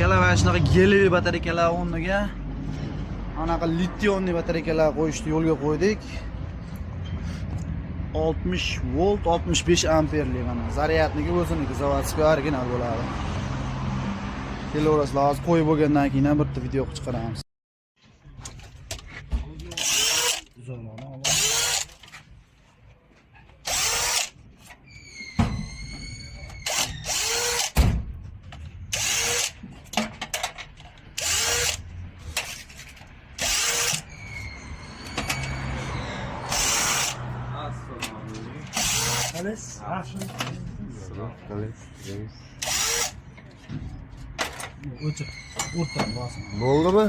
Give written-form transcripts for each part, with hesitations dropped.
Akalar, mana shunaqa гелевый batareykalar o'rniga anaqa литионный batareykalar qo'yishni yo'lga qo'ydik. 60 volt, 65 amperli mana. Зарядники o'ziniki, заводской, original bo'ladi. Kelaverasizlar, hozir qo'yib bo'lgandan keyin ham bitta video qilib chiqaramiz. Uzoqlarni olib. Qalaysiz? O'chir. O'rtadan bosim. Bo'ldimi?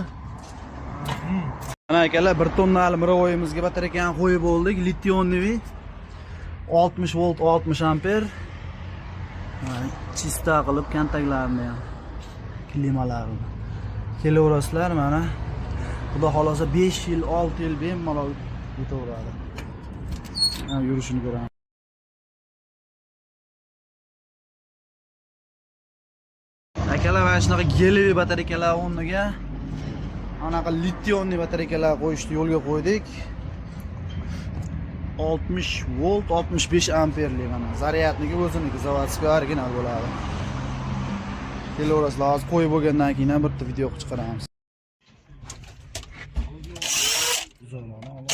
Mana akalar, 1 tonnali мировой imizga batareykani qo'yib bo'ldik. Литионный 60 volt, 60 amper. Mana, чисто qilib kontaktlarini ham, klimalarini. Kelaverasizlar mana. Xudo xolasa 5 yil, 6 yil bemalol yetaveradi. Mana, yurishini ko'ramiz. Akalar, mana shunaqa гелевый batareykalar o'rniga anaqa литионный batareykalar qo'yishni yo'lga qo'ydik. 60 volt, 65 amperli mana. Зарядники o'ziniki, заводской, original bo'ladi. Kelaverasizlar, hozir qo'yib bo'lgandan keyin ham bitta video qilib chiqaramiz. Uzoqlarni olib.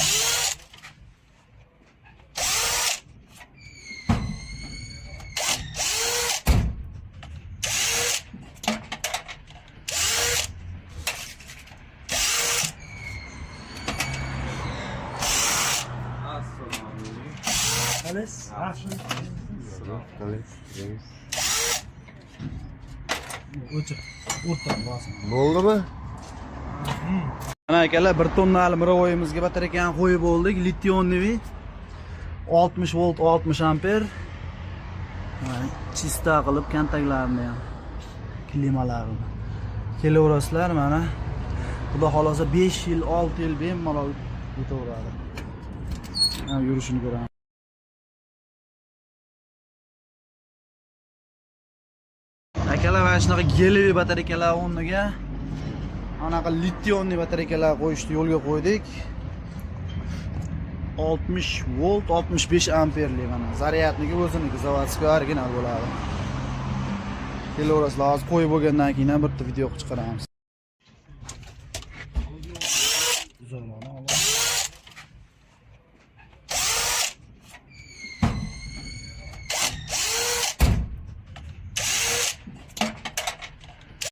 Qalaysiz? O'chir. O'rtadan bosim. Bo'ldimi? Mana akalar, 1 tonnali мировой imizga batareykani qo'yib bo'ldik. Литионный 60 volt, 60 amper. Mana, чисто qilib kontaktlarini ham, klimalarini. Kelaverasizlar mana. Xudo xolasa 5 yil, 6 yil bemalol yetaveradi. Mana, yurishini ko'ramiz. Akalar, mana shunaqa гелевый batareykalar o'rniga anaqa литионный batareykalar qo'yishni yo'lga qo'ydik. 60 volt, 65 amperli mana. Зарядники o'ziniki, заводской, original bo'ladi. Kelaverasizlar, hozir qo'yib bo'lgandan keyin ham bitta video qilib chiqaramiz. Uzoqlarni olib.